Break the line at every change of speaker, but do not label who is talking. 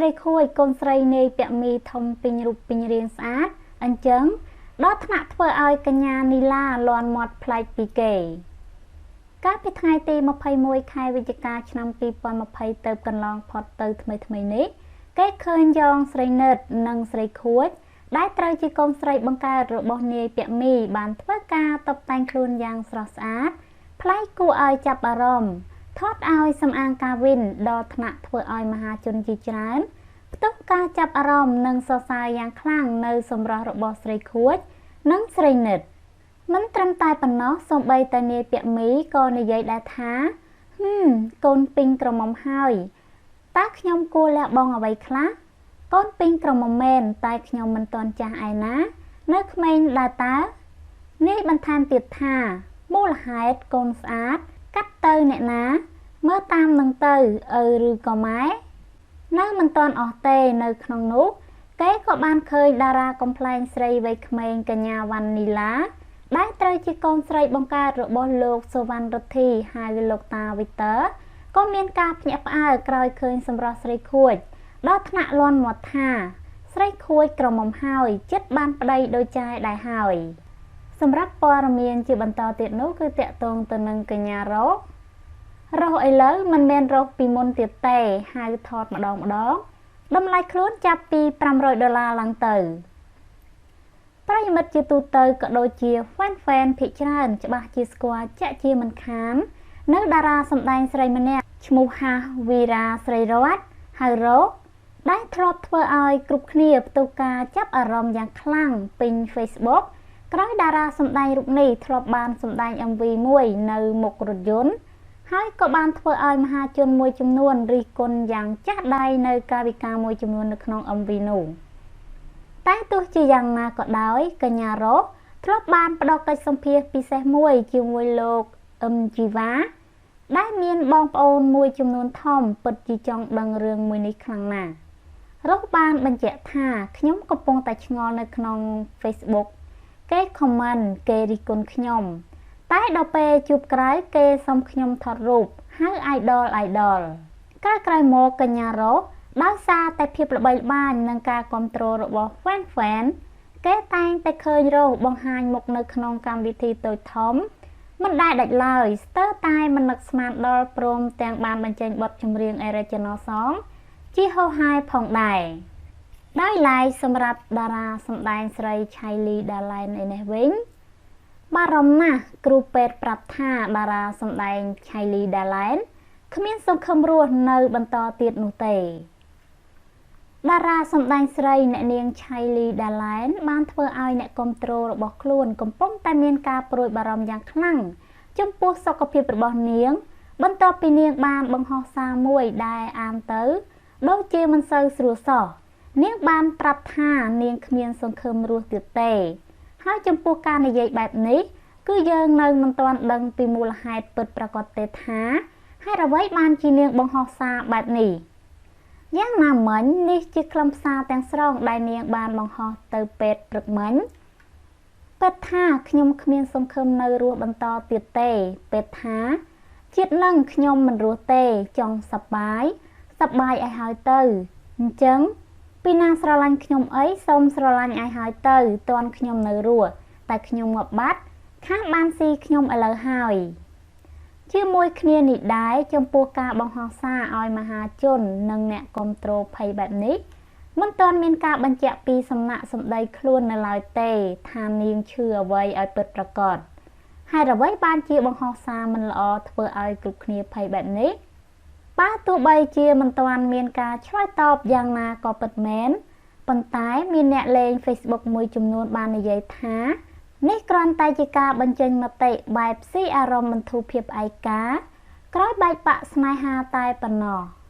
ស្រីខួយកូនស្រីនាយពាក់មីធំពេញរូបពេញរាងស្អាតអញ្ចឹងដល់ថ្នាក់ធ្វើឲ្យកញ្ញានីឡាលាន់មាត់ប្លែកពីគេកាលពីថ្ងៃទី21ខែវិច្ឆិកាឆ្នាំ2020ទៅកន្លងផុតទៅថ្មីៗនេះគេឃើញយ៉ងស្រីនិតនិងស្រីខួចដែលត្រូវជាកូនស្រីបង្កើតរបស់នាយពាក់មីបានធ្វើការតុបតែងខ្លួនយ៉ាងស្រស់ស្អាតប្លែកគួរឲ្យចាប់អារម្មណ៍ថតឲ្យសំអាងកាវិនដល់ថ្នាក់ធ្វើឲ្យមហាជនជាច្រើនផ្ទុះការចាប់អារម្មណ៍និងសរសើរយ៉ាងខ្លាំងនៅសម្រស់របស់ស្រីខួចនិងស្រីនិតមិនត្រឹមតែប៉ុណ្ណោះសូម្បីតែនាយពាក់មីក៏និយាយដែរថាកូនពីងក្រមុំហើយតើខ្ញុំគួរលះបង់អ្វីខ្លះកូនពីងក្រមុំមែនតែខ្ញុំមិនទាន់ចាស់ឯណានៅក្មេងដែរតើនាយបន្ថែមទៀតថាមូលហេតុកូនស្អាតកាត់ទៅអ្នកណាមើលតាមនឹងទៅឪឬក៏ម៉ែនៅមិនទាន់អស់ទេនៅក្នុងនោះគេក៏បានឃើញតារាកំប្លែងស្រីវ័យក្មេងកញ្ញាវ៉ាន់នីឡាដែលត្រូវជាកូនស្រីបង្កើតរបស់លោកសុវណ្ណរិទ្ធីហៅលោកតាវីទ័រក៏មានការភ្ញាក់ផ្អើលក្រោយឃើញសម្រស់ស្រីខួចដល់ថ្នាក់លាន់មាត់ថាស្រីខួចក្រមុំហើយចិត្តបានប្តីដូចចាយដែរហើយសម្រាប់ព័ត៌មានជាបន្តទៀតនោះគឺតាក់ទងទៅនឹងកញ្ញារ៉ូរ៉ូឥឡូវមិនមែនរ៉ូពីមុនទៀតទេហៅថតម្ដងម្ដងតម្លៃខ្លួនចាប់ពី500ដុល្លារឡើងទៅប្រិយមិត្តជាទូទៅក៏ដូចជាហ្វេនភាគច្រើនច្បាស់ជាស្គាល់ជាក់ជាមិនខាននៅតារាសម្ដែងស្រីម្នាក់ឈ្មោះហាវីរ៉ាស្រីរតហៅរ៉ូដែលធ្លាប់ធ្វើឲ្យគ្រប់គ្នាផ្ទុះការចាប់អារម្មណ៍យ៉ាងខ្លាំងពេញ Facebook ក្រោយតារាសម្ដែងរូបនេះធ្លាប់បានសម្ដែង MV មួយនៅមុខរថយន្តហើយក៏បានធ្វើឲ្យមហាជនមួយចំនួនរិះគន់យ៉ាងចាស់ដៃនៅកាយវិការមួយចំនួននៅក្នុង MV នោះតែទោះជាយ៉ាងណាក៏ដោយកញ្ញារ៉ូធ្លាប់បានផ្ដល់កិច្ចសម្ភាសន៍ពិសេសមួយជាមួយលោកអឹមជីវ៉ាដែលមានបងប្អូនមួយចំនួនធំពិតជាចង់ដឹងរឿងមួយនេះខ្លាំងណាស់រ៉ូបានបញ្ជាក់ថាខ្ញុំកំពុងតែឆ្ងល់នៅក្នុង Facebook គេ comment គេរិះគន់ខ្ញុំតែដល់ពេលជួបក្រៅគេសុំខ្ញុំថតរូបហៅ idol idol ក្រោយៗមកកញ្ញារ៉ូដោយសារតែភាពល្បីល្បាញនិងការគ្រប់គ្រងរបស់ហ្វេនគេតែងតែឃើញរ៉ូបង្ហាញមុខនៅក្នុងកម្មវិធីតូចធំមិនដែលដាច់ឡើយស្ទើរតែមិននឹកស្មានដល់ព្រមទាំងបានបញ្ចេញបទចម្រៀង Original Song ជាហោហាយផងដែរដោយឡែកសម្រាប់តារាសម្ដែងស្រីឆៃលីដាឡែនឯនេះវិញបារម្ភណាស់គ្រូពេទ្យប្រាប់ថាតារាសម្ដែងឆៃលីដាឡែនគ្មានសង្ឃឹមរស់នៅបន្តទៀតនោះទេតារាសម្ដែងស្រីអ្នកនាងឆៃលីដាឡែនបានធ្វើឲ្យអ្នកគាំទ្ររបស់ខ្លួនកំពុងតែមានការព្រួយបារម្ភយ៉ាងខ្លាំងចំពោះសុខភាពរបស់នាងបន្ទាប់ពីនាងបានបង្ហោះសារមួយដែលអានទៅដូចជាមិនសូវស្រួលសោះនាងបានប្រាប់ថានាងគ្មានសង្ឃឹមរស់ទៀតទេហើយចំពោះការនិយាយបែបនេះគឺយើងនៅមិនទាន់ដឹងពីមូលហេតុពិតប្រាកដទេថាហេតុអ្វីបានជានាងបង្ហោះសារបែបនេះយ៉ាងណាមិញនេះជាខ្លឹមសារទាំងស្រុងដែលនាងបានបង្ហោះទៅពេទ្យព្រឹកមិញពេទ្យថាខ្ញុំគ្មានសង្ឃឹមនៅរស់បន្តទៀតទេពេទ្យថាជាតិនឹងខ្ញុំមិនរស់ទេចង់សប្បាយសប្បាយឲ្យហើយទៅអញ្ចឹងពីណាស្រឡាញ់ខ្ញុំអីសូមស្រឡាញ់ឲ្យហើយទៅតាន់ខ្ញុំនៅរស់តែខ្ញុំងាប់បាត់ខានបានស៊ីខ្ញុំឥឡូវហើយជាមួយគ្នានេះដែរចំពោះការបង្ហោះសារឲ្យមហាជននិងអ្នកគាំទ្រភ័យបែបនេះមិនទាន់មានការបញ្ជាក់ពីសំណាក់សម្ដីខ្លួននៅឡើយទេថានាងឈឺអ្វីឲ្យពិតប្រាកដហេតុអ្វីបានជាបង្ហោះសារមិនល្អធ្វើឲ្យគ្រប់គ្នាភ័យបែបនេះបើទោះបីជាមិនទាន់មានការឆ្លើយតបយ៉ាងណាក៏ពិតមែនប៉ុន្តែមានអ្នកលេង Facebook មួយចំនួនបាននិយាយថានេះគ្រាន់តែជាការបញ្ចេញមតិបែបស៊ីអារម្មណ៍បន្ធូរភាពឯកាក្រោយបែកបាក់ស្នេហាតែប៉ុណ្ណោះ។